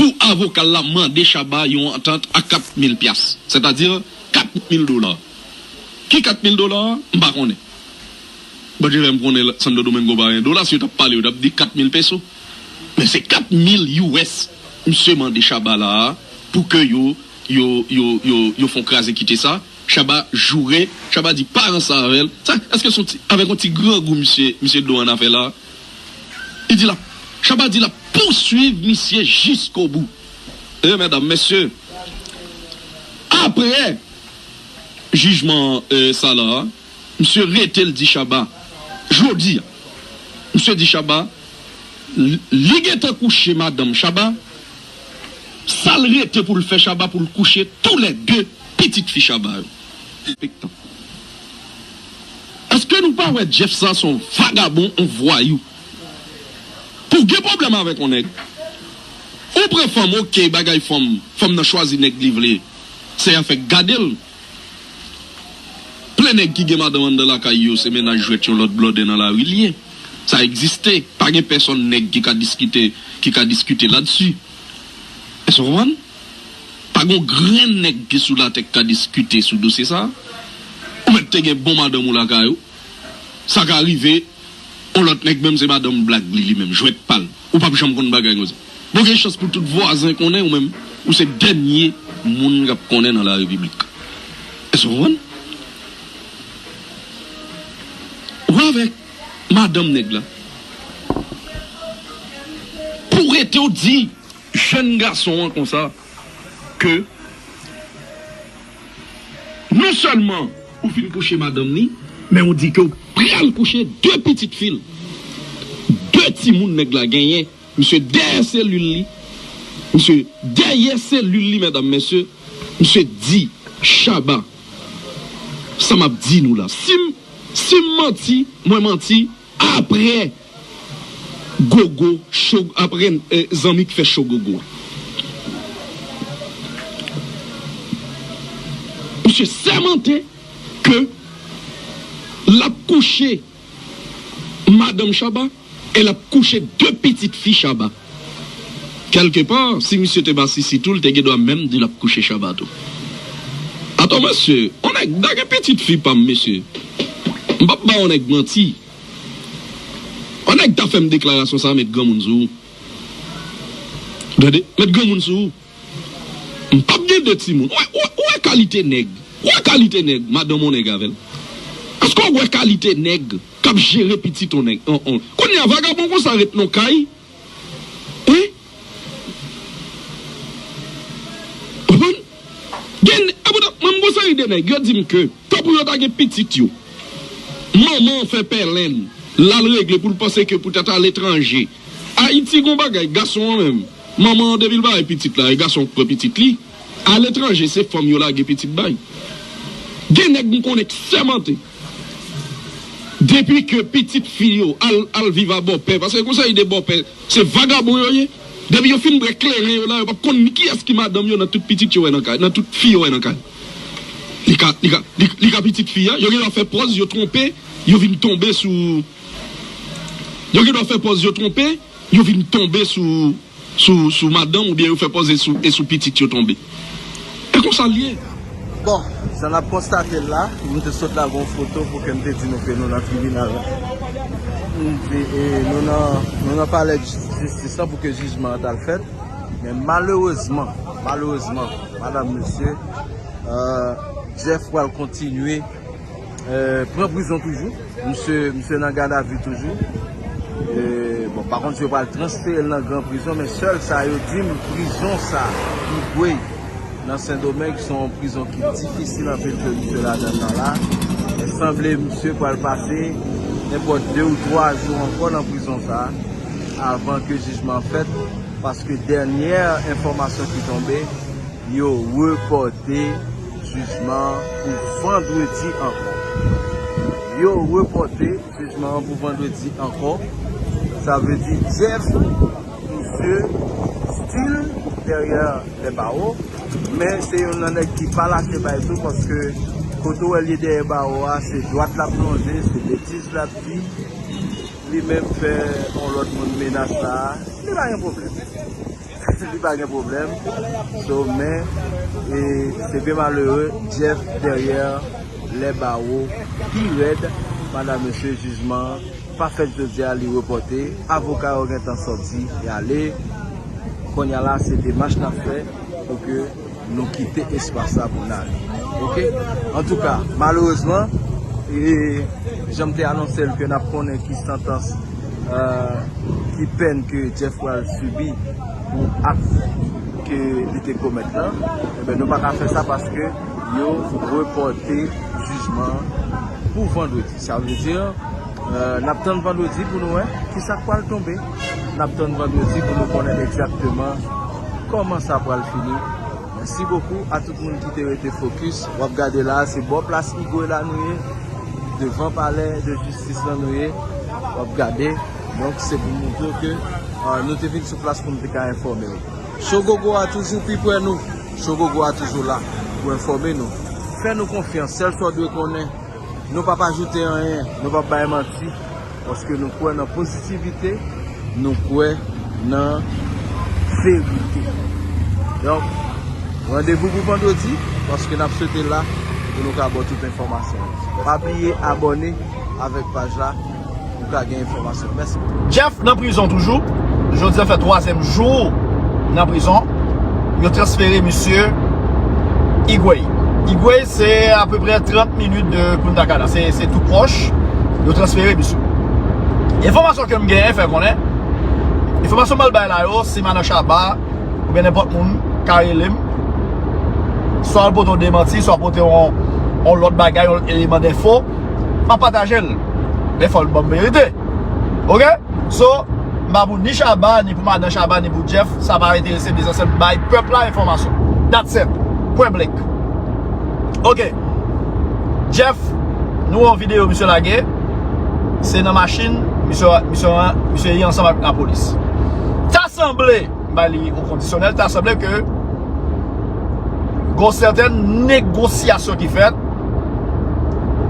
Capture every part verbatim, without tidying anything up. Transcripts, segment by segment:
Pou avoka l la mande Shabba yon antant a kat mil pyas, sètadi kat mil dola. Ki kat mil dola? M pa konnen. Bon, Dye fè m konnen Santo Domingo pa gen dola, si yo t ap pale, yo t ap di kat mil peso. Men se kat mil U S misye mande Shabba la a pou ke yo, yo, yo, yo, yo fè yon kraze kite sa. Shabba joure, Shabba di pa ranse avè l. Sa, èske se yon ti, avèk yon ti grangou misye, misye do an afè la? Li di l ap, Shabba di l ap pouswiv misye jiskobou. E medam, mesye, apre jijman, e, sa la, misye rete, l di Shabba, jodi a, misye di Shabba, li, li gentan kouche madanm Shabba, sa l rete pou l fè Shabba pou l kouche toulède pitit fi Shabba yo. Èske nou pa wè Jeff sa se yon vagabon, yon vwayou? Pou w gen pwoblèm avèk yon nèg, ou pran fanm, oke, bagay fanm, fanm nan chwazi nèg li vle, se afè gade l. Plen nèg ki gen madanm anndan lakay yo, se mennaj jwèt yon lòt blòdè nan lari l ye. Sa egziste. Pa gen pèsonn nèg ki ka diskite, ki ka diskite ladsi. Èske w konprann? Pa gen yon grenn nèg ki sou latè k ka diskite sou dosye sa a. Ou mèt te gen bon madanm ou lakay ou. Sa ka rive, yon lòt nèg menm se madanm blag li, li menm, jwèt pa l. Ou p ap janm konn bagay konsa. Bon, gen chans pou tout vwazen konnen ou menm, ou se dènye moun k ap konnen nan la repiblik. Èske w konprann? Ou avèk madanm nèg la. Pou rete w di jèn gason an konsa ke non sèlman ou fin kouche madanm li, men ou di ke w pral kouche de pitit fi l. De timoun nèg la genyen, misye dèyè selil li, misye dèyè selil li, medam, mesye, misye di, Shabba, sa m ap di nou la, si m, si m manti, mwen manti, apre gogo, cho, apre, eh, zanmi k fè cho gogo. Misye sèmante ke l ap kouche madanm Shabba e l ap kouche de pitit fi Shabba. Kèlke pa, si misye te masisi tou, l te gen dwa menm di l ap kouche Shabba tou. Atò, mesye, yon nèg ta gen pitit fi pa m, mesye. M p ap ba yon nèg manti. Yon nèg ta fè m deklarasyon sa, met granmoun sou ou. Tande, met granmoun sou ou. M p ap gen de timoun. Ou wè, ou wè, ou wè kalite nèg. Ou wè kalite nèg, madanm yon nèg avè l. Èske w wè kalite nèg k ap jere pitit yon nèg? On, on. Kounye a, vagabon konsa ret nan kay. Wi. Konprann? Gen, e poutan, mwen, m gon seri de nèg, yo di m ke, tanpri yo ta gen pitit yo. Manman an fè pèlen, l al regle pou l panse ke poutèt aletranje. Ayiti gon bagay, gason an menm. Manman an depi l bay pitit la, e gason k pran pitit li. Aletranje, se fanm yo lage pitit bay. Gen nèg m konnen k sèmante. Depi ke pitit fi yo al, al viv a bòpè, paske gon seri de bòpè, se vagabon yo ye. Depi yo fin bwè kleren yo la, yo p ap konn ni kiyès ki madanm yo nan tout pitit yo wè nan kay, nan tout fi yo wè nan kay. Li ka, li ka, li, li ka pitit fi a, yo gen dwa fè pòz, yo twonpe, yo vin tonbe sou, yo gen dwa fè pòz, yo twonpe, yo vin tonbe sou, sou, sou madanm oubyen yo fè pòz e sou, e sou pitit yo tonbe. E konsa l ye. Bon, jan n ap konstate l la, m te sot lage yon foto pou ke m te di nou ke nou nan tribinal la. M di, e, nou nan, nou nan palè jis-, jistis la pou ke jijman an t al fèt. Men malerezman, malerezman, madam, mesye, euh, Jeff pral kontinye, euh, pran prizon toujou. Misye, misye nan gadavi toujou. E, bon, pa konn si yo pral transfere l nan gran prizon, men sèl sa yo di m, prizon sa, Higüey, nan Sendomeng, se yon prizon ki difisil anpil ke misye ladan nan la. E sanble misye pral pase nenpòt de ou twa jou ankò nan prizon sa, avan ke jijman an fèt, paske dènyè enfòmasyon ki tonbe, yo repòte jijman an pou vandredi ankò. Yo repòte jijman an pou vandredi ankò. Sa vle di Jeff, misye, still derrière les barreaux, men se youn nan nèg ki pa lache bay tou, paske kote w wè l ye dèyè bawo a, se dwat l ap lonje, se betiz l ap di. Li menm fè yon lòt moun menas la, li pa gen pwoblèm. Li pa gen pwoblèm. So, men, e, se byen malere, Jeff dèyè lè bawo pi rèd, madanm mesye jijman an pa fèt jodi a, li repòte, avoka yo gentan sòti, y ale. Kounye a la, se demach n ap fè pou ke nou kite espas la pou n ale. Oke? Antouka, malerezman, e, jan m te anonse l ke n ap konnen ki santans, e, ki pèn ke Jeff pral sibi pou ak ke li te komèt lan, enben, nou pa ka fè sa paske yo repòte jijman pou vandredi. Sa vle di, e, n ap tann vandredi pou nou wè kisa k pral tonbe. N ap tann vandredi pou nou konnen egzakteman kòman sa pral fini. Mèsi bokou a tout moun ki te rete fokis. W ap gade la, se bò plas Igwe la nou ye, devan palè de jistis la nou ye. W ap gade. Donk, se pou montre ke, e, nou te vin sou plas pou nou te ka enfòme w. Show Gogo a toujou pi pre nou. Show Gogo a toujou la pou enfòme nou. Fè nou konfyans. Sèl sa w dwe konnen, nou p ap ajoute anyen, nou p ap bay manti, paske nou kwè nan pozitivite, nou kwè nan verite. Donk, randevou pou vandredi, paske n ap sete la pou nou ka ba w tout enfòmasyon. Pa bliye abòne avèk paj la pou w ka gen enfòmasyon. Mèsi. Jeff nan prizon toujou. Jodi a fè twazyèm jou nan prizon. Yo transfere misye Higüey. Higüey se apeprè trant minit de Punta Cana. Se, se tou pwòch. Yo transfere misye. Enfòmasyon ke m genyen fè konnen, enfòmasyon m al bay la yo, si Madan Shabba oubyen nenpòt moun ka rele m, swa l pote yon demanti, swa pote yon, yon lòt bagay, yon eleman denfo, m ap pataje l. Men fò l ban m verite. Oke? So, m pa pou ni Shabba, ni pou madan Shabba, ni pou Jeff, sa pa enterese m, lesansyèl bay pèp la enfòmasyon. That's it. Pwen blank. Oke. Jeff, nou wè yon videyo misye lage. Se nan machin, misye, misye, misye ye ansanm ak lapolis. Ta sanble, m ba li yon kondisyonèl, ta sanble ke gon sètèn negosyasyon ki fèt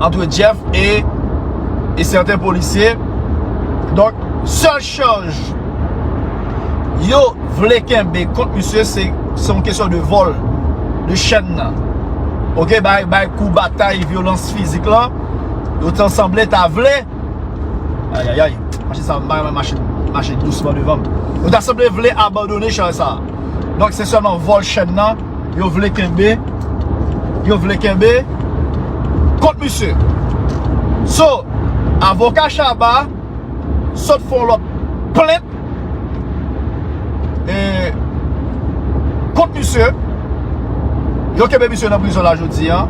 ant Jeff e, e sèten polisye. Donk, sèl chaj yo vle kenbe kont misye, se, se yon kesyon de vòl de chèn nan. Oke, bay, bay kou batay, vyolans fizik lan. Yo ta sanble ta vle. Ayayay. Machin sa, m pa renmen machin mache dousman devan m. Yo ta sanble vle abandone chaj sa. Donk, se sèlman vòl chèn nan yo vle kenbe, yo vle kenbe kont misye. So, avoka Shabba sot fè yon lòt plent, e, kont misye. Yo kenbe misye nan prizon la jodi a.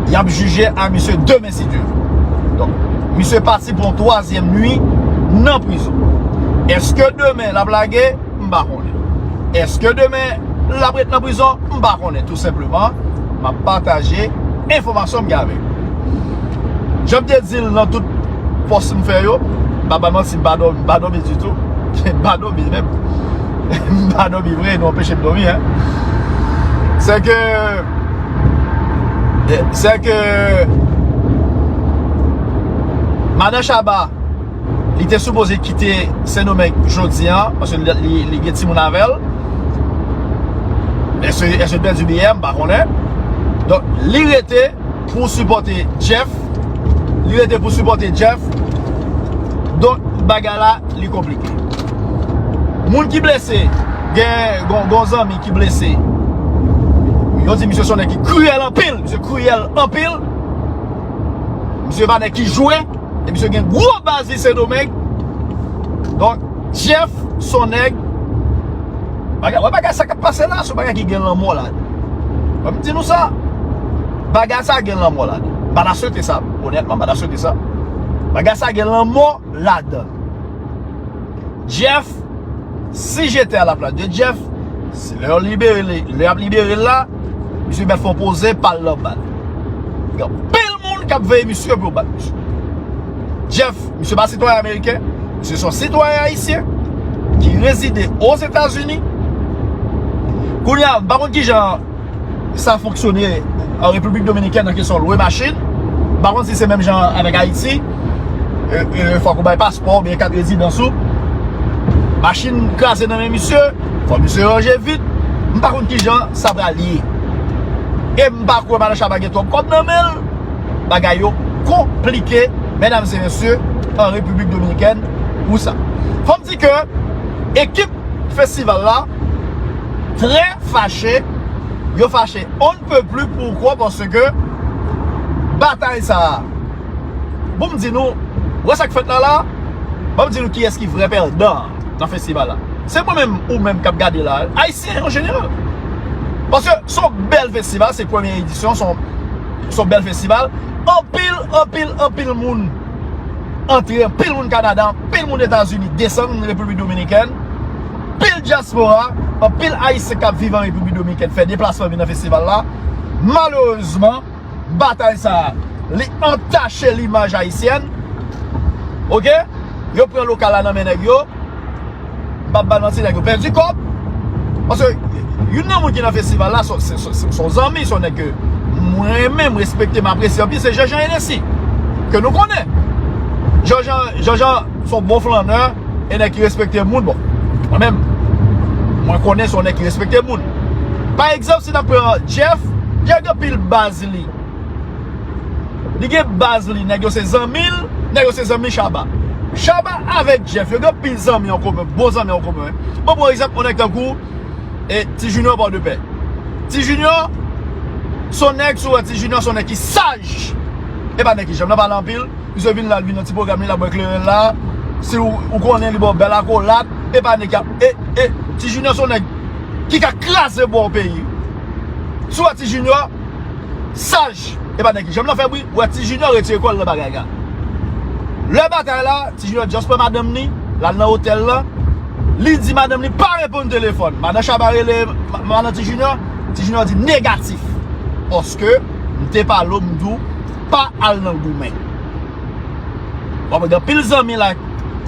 Y ap jije a misye demen, si Dye vle. Donk, misye pati pou yon twazyèm nwi nan prizon. Èske demen l ap lage? M pa konnen. Èske demen l ap ret nan prizon? M pa konnen, tou senpleman. M ap pataje enfòmasyon m gen avèk ou. Jan m te di l nan tout pòs m fè yo, m pa ba manti, m pa dòmi, m pa dòmi ditou. M pa dòmi menm. M pa dòmi vre, nou anpeche m dòmi, en. Se ke, se ke Madan Shabba, li te sipoze kite Sendomeng jodi a, paske li, li, li gen timoun avè l. Èske, èske l pèdi biyè? M pa konnen. Donk, li rete pou sipòte Jeff. Li rete pou sipòte Jeff. Donk, bagay la, li konplike. Moun ki blese, gen, gon, gon zanmi ki blese. Yo di misye se yon nèg ki kriyèl anpil. Misye kriyèl anpil. Misye pa nèg ki jwe. E misye gen gwo baz li Sendomeng. Donk, Jeff, se yon nèg. Bagay, wè bagay sa k ap pase la, se yon bagay ki gen lanmò ladan. Ban m di nou sa. Bagay sa gen lanmò ladan. M pa ta swete sa, onètman, m pa ta swete sa. Bagay sa gen lanmò ladan. Jeff, si j'étais à la place de Jeff, si lè yo libere li, lè y ap libere l la, misye mèt fè yon poze pa l nan bal. Gen anpil moun k ap veye misye pou yo bat misye. Jeff, misye pa sitwayen ameriken, misye se yon sitwayen ayisyen ki rezide Ozetazini. Kounye a, m pa konn kijan sa fonksyone an Repiblik Dominikèn nan kesyon lwe machin. M pa konn si se menm jan avèk Ayiti. E, e, fòk ou bay paspò oubyen kat rezidans ou. Machin kraze nan men misye, fò misye ranje vit. M pa konn kijan sa pral ye. E m pa kwè madan Shabba gen twòp kòb nan men l. Bagay yo konplike, medam e mesye, an Repiblik Dominikèn pou sa. Fò m di ke ekip festival la trè fache. Yo fache on ne peut plus. Poukwa? Paske batay sa a, bon, m di nou, wè sa k fèt la la, bon, m di nou kiyès ki vrè pèdan nan festival la. Se mwen menm, ou menm k ap gade la, Ayisyen an jeneral. Paske se yon bèl festival, se premye edisyon, se yon, se yon bèl festival. Anpil, anpil, anpil moun antre, anpil moun Kanada, anpil moun Etazini desann Repiblik Dominikèn. Pil dyaspora, anpil Ayisyen k ap viv an Repiblik Dominikèn fè deplasman vin nan festival la. Malerezman, batay sa a, li antache limaj ayisyèn. Oke? Yo pran lokal la nan men nèg yo. M p ap ba l manti, nèg yo pèdi kòb. Paske youn nan moun ki nan festival la, se se- se- se- se yon zanmi, se yon nèg ke mwen menm respekte, m apresye anpil, se Jean Jean Hennessy, ke nou konnen. Jean Jean, Jean Jean se yon bon flannè, e nèg ki respekte moun. Bon, mwen menm, mwen konnen se yon nèg ki respekte moun. Pa egzanp, si n ap pran Jeff, Jeff gen pil baz li. Li gen baz li, nèg yo se zanmi l, nèg yo se zanmi Shabba. Shabba avèk Jeff, yo gen pil zanmi an komen, bon zanmi an komen. Bon, pran egzanp, yon nèg tankou e Ti Junior Pòdepè. Ti Junior, se yon nèg, si w wè Ti Junior, se yon nèg ki saj. E pa nèg ki janm nan pale anpil. Misye vin la, l vin nan ti pwogram li, l ap bwè kleren la. Si w, ou konnen li ba w bèl akolad, e pa nèg ki ap, e, e, Ti Junior se yon nèg ki ka kraze bò peyi. Si w wè Ti Junior, saj, e pa nèg ki janm nan fè bri, w wè Ti Junior retire kò l nan bagay la. Lè batay la, Ti Junior just pran madanm ni, l al nan otèl lan, li di madanm ni pa reponn telefòn. Madan Shabba rele ma- madan Ti Junior, Ti Junior di negatif. Paske m te pale w, m di w pa al nan goumen. W ap wè gen pil zanmi la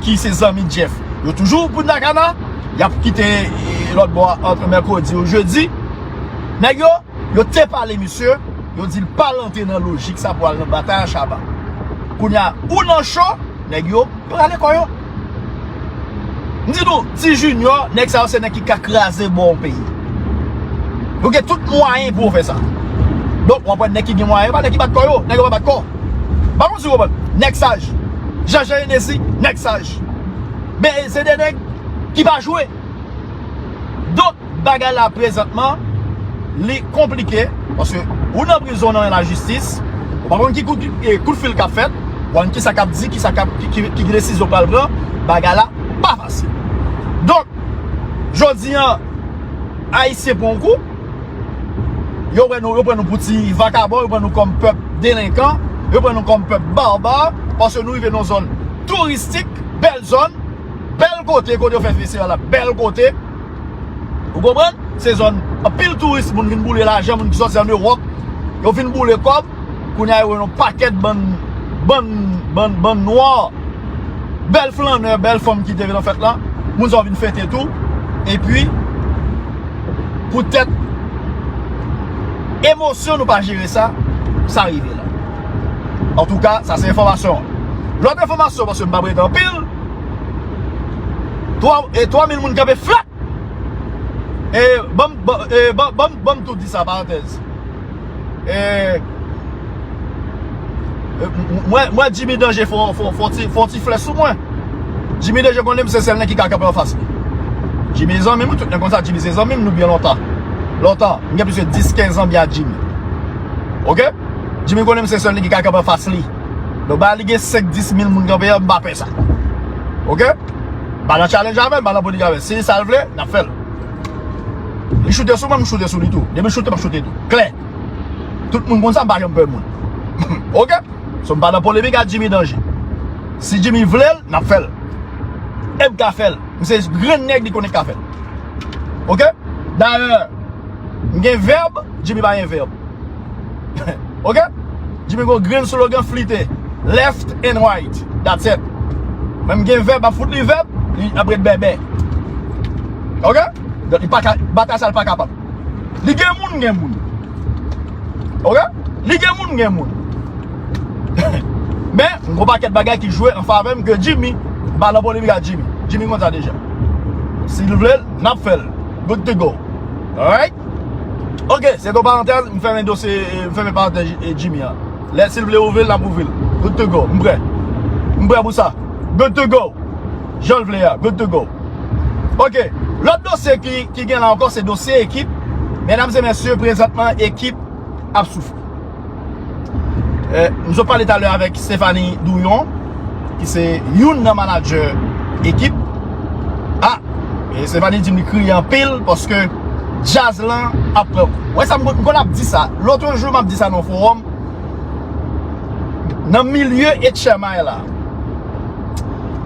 ki se zanmi Jeff. Yo toujou Punta Cana, y ap kite e, lòt bò a ant mèkredi ou jedi. Nèg yo, yo te pale misye, yo di l pa al antre nan lojik sa pou al nan batay a Shabba. Kounye a, ou nan cho, nèg yo, yo rale kò yo. M di nou, Ti Junior, nèg sa yo se nèg ki ka kraze bò yon peyi. Yo gen tout mwayen pou yo fè sa. Donk, w ap wè nèg ki gen mwayen, yo pa nèg ki bat kò yo, nèg yo pa bat kò. Pa konn si w konprann. Nèg saj. Jean Jean Hennessy, nèg saj. Men se de nèg ki pa jwe. Donk, bagay la prezantman, li konplike, paske ou nan prizon nan men lajistis, ou pa konn ki kout, e, kout fil k ap fèt, ou pa konn kisa k ap di, kisa k ap, ki, ki, ki desizyon pral pran, bagay la pa fasil. Donk, jodi a, Ayisyen pran yon kou, yo pran nou, yo pran nou pou ti vakabon, yo pran nou kòm pèp delenkan, yo pran nou kòm pèp baba, paske nou rive nan yon zòn touristik, bèl zòn, bèl kote, kote yo fè festival la, bèl kote. Ou konprann? Se zòn anpil touris, moun vin boule lajan, moun ki sòti ann Ewòp, yo vin boule kòb. Kounye a, yo wè yon pakèt bann, bann, bann, bann nwa, bèl flannè, bèl fanm ki te vin nan fèt la. Moun sa yo vin fete tou. Epi, poutèt emosyon nou pa jere sa, sa rive la. Antouka, sa se enfòmasyon an. Lòt enfòmasyon, paske m pa prete anpil, twa, e twa mil moun kanpe flat. E, ban m, ban, e, ban, ban, ban m tou di sa, parantèz. E, e, m, m, mwen, mwen, Jimmy Danger fè, fè, fè ti, fè ti flè sou mwen. Jimmy Danger konnen m se sèl nèg ki ka kanpe anfas li. Jimmy se zanmi m, tout nèg konn sa, Jimmy se zanmi m, nou byen lontan. Lontan, m gen plis ke dis, kenz an byen ak Jimmy. Oke? Jimmy konnen m se sèl nèg ki ka kanpe anfas li. Donk, ba li gen senk, dis mil moun kanpe an, m pa pè sa. Oke? M pa nan challenge avè l, m pa nan polemik avè l. Si sa l vle, n ap fè l. Li choute sou mwen, m choute sou li tou. Depi l choute, m ap choute tou. Klè. Tout moun konn sa, m pa janm pè moun. Oke? So, m pa nan polemik ak Jimmy Danger. Si Jimmy vle l, n ap fè l. E m ka fè l. M se grenn nèg li konnen k ka fè l. Oke? Dayè, m gen vèb, Jimmy pa gen vèb. Oke? Jimmy gon grenn slogan flite. Left and right. That's it. Men m gen vèb, m ap fout li vèb, li ap ret bèbè. Oke? Donk, li pa ka, batay sa, li pa kapab. Li gen moun, gen moun. Oke? Li gen moun, gen moun. Men, m gon pakèt bagay ki jwe an favè m ke Jimmy, m pa nan polemik ak Jimmy. Jimmy konn sa deja. Si l vle l, n ap fè l. Good to go. Alright? Ok, se yon parantèz, m fèmen dosye, m fèmen parantèz, eh, Jimmy an. Lè si l vle ouvri l, n ap ouvri l. Good to go. M prè. M prè pou sa. Good to go. Jan l vle a. Good to go. Ok. Lòt dosye ki, ki gen la ankò, se dosye ekip. Medam e mesye, prezantman, ekip ap soufri. Eh, m sot pale talè avèk Stephanie Douyon, ki se youn nan manadjè ekip. Ah, e Stephanie di m li kriye anpil paske djaz lan ap pran kou. Wè sa, m konn, m konn ap di sa. Lòt jou, m ap di sa nan fowòm. Nan milye H M I la,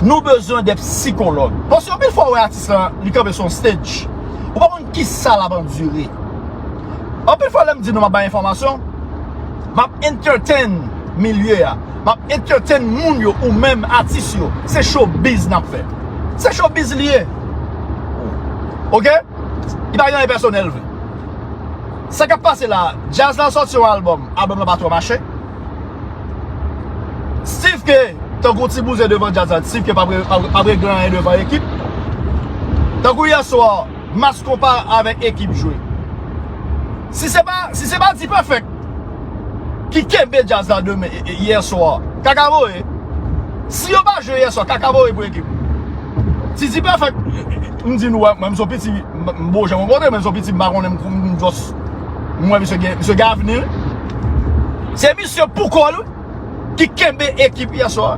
nou bezwen de sikològ. Paske anpil fwa, w wè atis lan, li kanpe sou yon stage. Ou pa konn kisa l ap andire. Anpil fwa, lè m di nou m ap bay enfòmasyon, m ap entertain milye a. M ap entertain moun yo, ou menm atis yo. Se showbiz n ap fè. Se showbiz li ye. Ok? Li pa gen anyen pèsonèl vre. Sa k ap pase la, djaz la sòti yon albòm. Albòm la pa twò mache. Steve K, tankou ti bouzen devan djaz la, Steve K pa pre-, pa pre-, pa regle anyen devan ekip. Tankou yè swa, Mass Konpa avèk ekip jwe. Si se pa, si se pa D-Perfect ki kenbe djaz la demen, e, e, yè swa, kaka voye. Si yo pa jwe yè swa, kaka voye pou ekip. Si D-Perfect, m di nou, wè, mwen, m se yon piti, m, m bon jan rankontre, men m se yon piti, m pa konnen, m, m, m just, m wè misye gen, misye gen avni, wi. Se misye pou kò l, wi, ki kenbe ekip yè swa.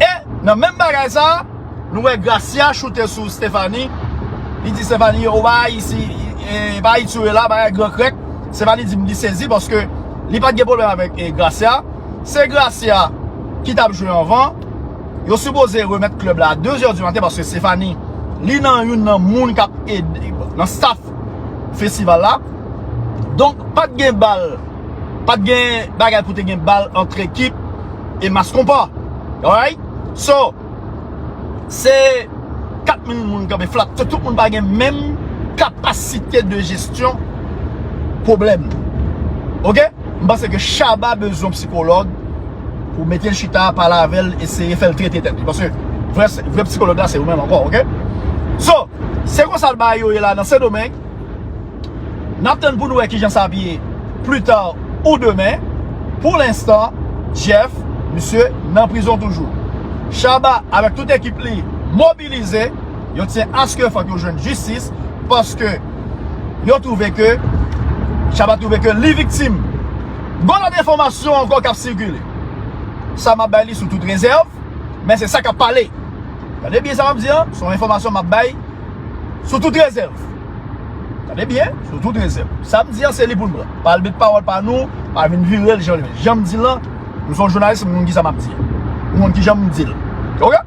E, nan menm bagay sa, nou wè Gracia choute sou Stephanie. Li di Stephanie, yo, pa isi, e, pa isi w ye la, bagay gran krèk. Stephanie di m li sezi paske li pa t gen pwoblèm avèk, e, Gracia. Se Gracia ki t ap jwe anvan. Yo sipoze remèt klèb la a de zè di maten paske Stephanie, li nan youn nan moun k ap ede nan staff festival la. Donk, pa t gen bal, pa t gen bagay pou te gen bal ant ekip e Mass Konpa. Alright? So, se kat mil moun kanpe flat. Tout moun pa gen menm kapasite de jesyon pwoblèm. Ok? M panse ke Shabba bezwen yon sikològ pou mete l chita, pale avè l, eseye fè l trete tèt li. Paske vrè, vrè sikològ la, se ou menm ankò, ok? So, se konsa l bagay yo ye la nan Sendomeng. N ap tann pou nou wè kijan sa ap ye pli ta ou demen. Pou lenstan, Jeff, misye nan prizon toujou. Shabba avèk tout ekip li mobilize. Yo tyen aske fòk yo jwenn jistis paske yo twouve ke, Shabba twouve ke li viktim. Gon lòt enfòmasyon ankò k ap sikile. Sa m ap bay li sou tout rezèv, men se sa k ap pale. Tande byen sa m ap di an, se yon enfòmasyon m ap bay sou tout rezèv. Tande byen, sou tout rezèv. Sa m di an, se li pou n pran. Pa al met pawòl pa nou, pa vin vire l jan, jan m di l lan. M se yon jounalis, m konn kisa m ap di. M konn kijan m di l. Ok?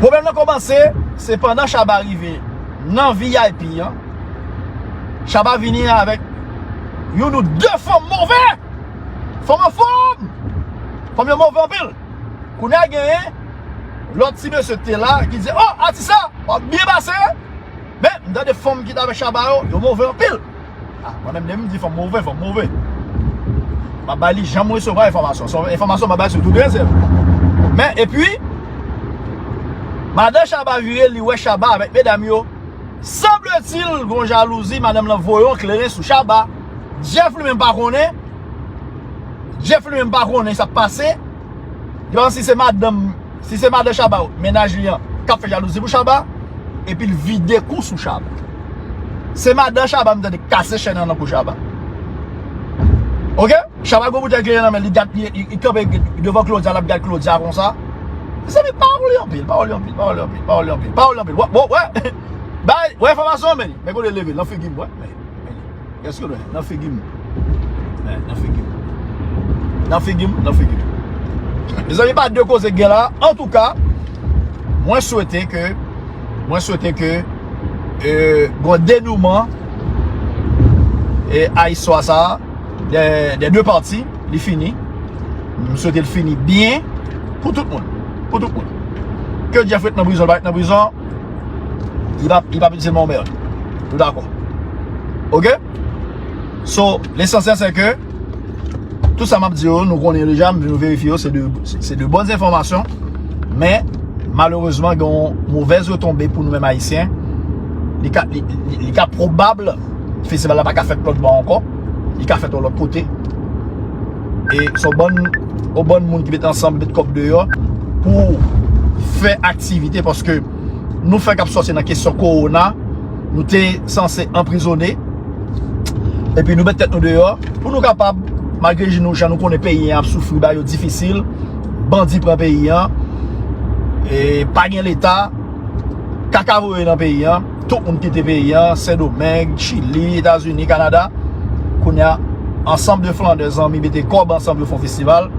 Pwoblèm nan kòmanse, se pandan Shabba rive nan V I P an, Shabba vini avèk youn ou de fanm move! Fanm anfòm! Fanm yo move anpil! Kounye a genyen lòt ti mesye ki te la ki di, "Oh, atis la, w ap byen pase!" Men, m tande fanm ki t avèk Shabba yo, yo move anpil. Ah, mwen menm, lè m di fanm move, fanm move. M ap bay li jan m resevwa enfòmasyon. Se enfòmasyon m ap bay sou tout rezèv. Men, epi, madan Shabba vire, li wè Shabba avèk medam yo. Sanble-t-il, gon jalouzi, madanm lan voye yon kleren sou Shabba. Jeff li menm pa konnen. Jeff li menm pa konnen sa k pase. Li pa konn si se madanm, si se madan Shabba, mennaj li an, k ap fè jalouzi pou Shabba, epi l vide kou sou Shabba. Se madan Shabba m tande kase chèn nan nan kou Shabba. Ok? Shabba gwo boutèy kleren nan men, li gad, li, li, li kanpe devan Claudia, l ap gad Claudia konsa. Mezanmi, pawòl yo anpil, pawòl yo anpil, pawòl yo anpil, pawòl yo anpil, pawòl yo anpil. Wè, wè, wè. Bay, wè enfòmasyon, men, men kote l leve, nan figi m, wè, men, men. Èske w wè? Nan figi m. Nan figi m. Nan figi m, nan figi m. Mezanmi, pa de koze k gen la. Antouka, mwen swete ke, mwen swete ke, euh, gon denouman, euh, a istwa sa a, dè, dè de pati, li fini. M swete l fini byen pou tout moun. Pou tout moun. Ke Jeff ret nan prizon, l pa ret nan prizon, li pa, li pa piti mòmèd. Nou dakò. Ok? So, lesansyèl se ke tout sa m ap di yo, nou konnen yo deja, m vin verifye yo, se de, se de bòn enfòmasyon. Men, Malerezman, gen yon movèz retonbe pou nou menm Ayisyen. Li ka, li, li, li ka pwobab festival la pa ka fèt lòt bò ankò. Li ka fèt yon lòt kote. E se yon bann, yon bann moun ki met ansanm, met kòb deyò pou fè aktivite, paske nou fè k ap sòti nan kesyon kowona, nou te sanse anprizone, epi nou met tèt nou deyò pou nou kapab, malgre nou, jan nou konnen peyi an ap soufri, bagay yo difisil, bandi pran peyi an, e pa gen leta, kaka voye nan peyi an, tout moun kite peyi an, Sendomeng, Chili, Etazini, Kanada. Kounye a, Ansanm de Flandè, zanmi, mete kòb ansanm, yo fè yon festival.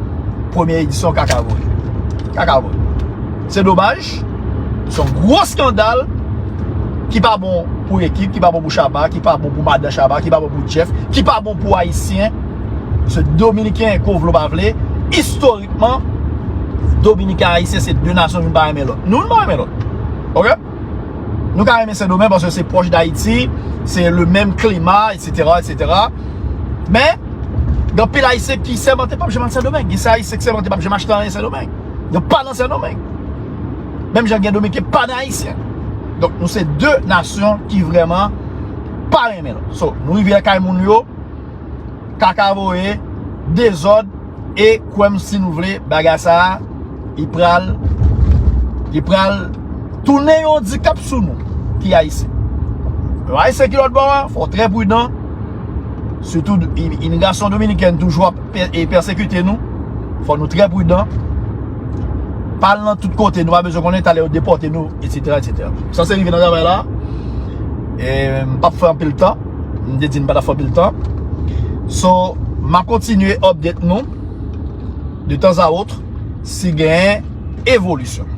Premye edisyon, kaka voye. Kaka voye. Se domaj. Se yon gwo eskandal ki pa bon pou ekip, ki pa bon pou Shabba, ki pa bon pou madan Shabba, ki pa bon pou Jeff, ki pa bon pou Ayisyen. Se Dominiken, ke w vle w pa vle, istorikman, Dominiken, Ayisyen, se de nasyon, youn pa renmen lòt. Nou, nou pa renmen lòt. Oke? Nou ka renmen Sendomeng paske se pwòch Dayiti, se le menm klima, etsetera, etsetera. Men, gen anpil Ayisyen ki sèmante p ap janm al Sendomeng. Gen Ayisyen ki sèmante p ap janm achte anyen Sendomeng. Yo pa nan Sendomeng. Menm jan gen Dominiken pa nan Ayisyen. Donk, nou se de nasyon ki vrèman pa renmen lòt. So, nou rive lakay moun yo, kaka voye, dezòd, e kwè m si nou vle, bagay sa a, li pral, li pral tounen yon andikap sou nou, ki Ayisyen. Yon Ayisyen ki lòt bò a, fò w trè pridan, sitou imigrasyon dominikèn toujou ap pè-, e pèsekite nou, fò nou trè pridan. Pa al nan tout kote, nou pa bezwen konnen, talè yo depòte nou, etsetera, etsetera. Sa se rive nan travay la, e m p ap fè anpil tan, m te di m pa t ap fè anpil tan. So, m ap kontinye update nou de tan a wot si gen evolisyon.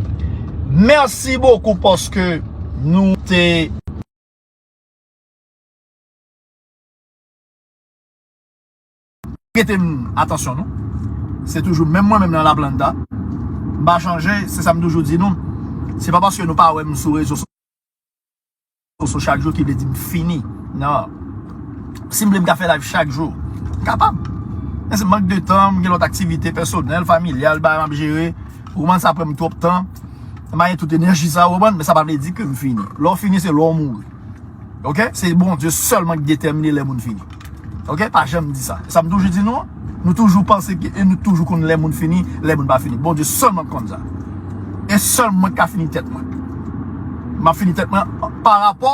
Mèsi bokou paske nou te prete m atansyon nou. Se toujou menm mwen menm nan La Planta. M pa chanje, se sa m toujou di nou. Se pa paske nou pa wè m sou rezo sosyo chak jou ki vle di m fini. Non. Si m vle m ka fè live chak jou. M kapab. Men se mank de tan, m gen lòt aktivite pèsonèl, familyal, bagay m ap jere. Ou konprann, sa pran m twòp tan. M pa gen tout enèji sa, ou konprann, men sa pa vle di ke m fini. Lè w fini, se lè w mouri. Oke? Se Bondye sèlman ki detèmine lè moun fini. Oke? Pa janm di sa. Sa m toujou di nou an, nou toujou panse ke, e nou toujou konn lè moun fini, lè moun pa fini. Bondye sèlman k konn sa. E sèl mwen k ka fini tèt mwen. M ap fini tèt mwen pa rapò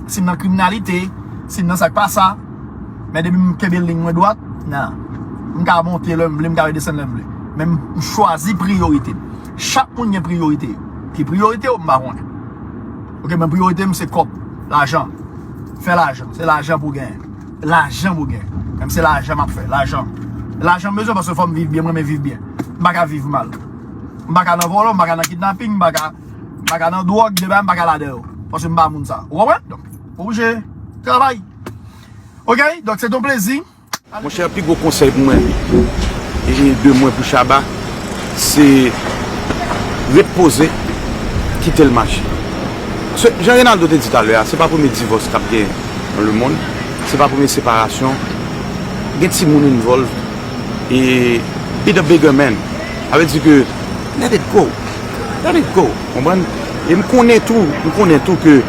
si m nan kriminalite, si m nan sa k pa sa. Men depi m kenbe liy mwen dwat, nan. M ka monte lè m vle, m ka redesann lè m vle. Men m chwazi priyorite m. Chak moun gen priyorite yo. Ki priyorite w, m pa konnen. Oke, men priyorite m se kòb, lajan. Fè lajan, se lajan pou genyen. Lajan pou genyen. Menm se lajan m ap fè, lajan. Lajan m bezwen paske fò m viv byen, mwen renmen viv byen. M pa ka viv mal. M pa ka nan vòlò, m pa ka nan kidnaping, m pa ka, m pa ka nan dwòg, de bagay m pa ka ladan yo. Paske m pa moun sa. Ou konprann? Donk, oblije travay. Oke? Donk, se te yon plezi. Monchè, pi gwo konsèy pou mwen, e de mwen pou Shabba, se ret poze, kite l mache. Se, jan Reynaldo te di talè a, se pa premye divòs k ap gen nan lemonn, se pa premye separasyon. Gen timoun involve, e be the bigger man. Sa vle di ke let it go. Let it go. Konprann? E m konnen tou, m konnen tou ke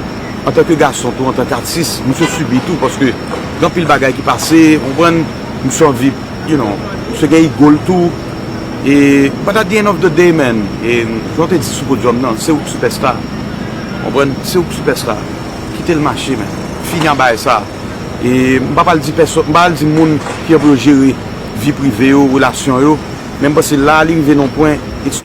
antanke gason tou, antanke atis, misye sibi tou, paske gen anpil bagay ki pase, konprann? Misye anvi, you know, misye gen ego l tou. E, but at the end of the day, man, e, jan w te di sou podyòm nan, se ou k sipèsta. Konprann? Se ou k sipèsta. Kite l mache, man. Fini an bagay sa. E m pa pral di pèsòn, m pa pral di moun kijan pou yo jere vi prive yo, relasyon yo. Men m panse la li rive nan yon pwen, it's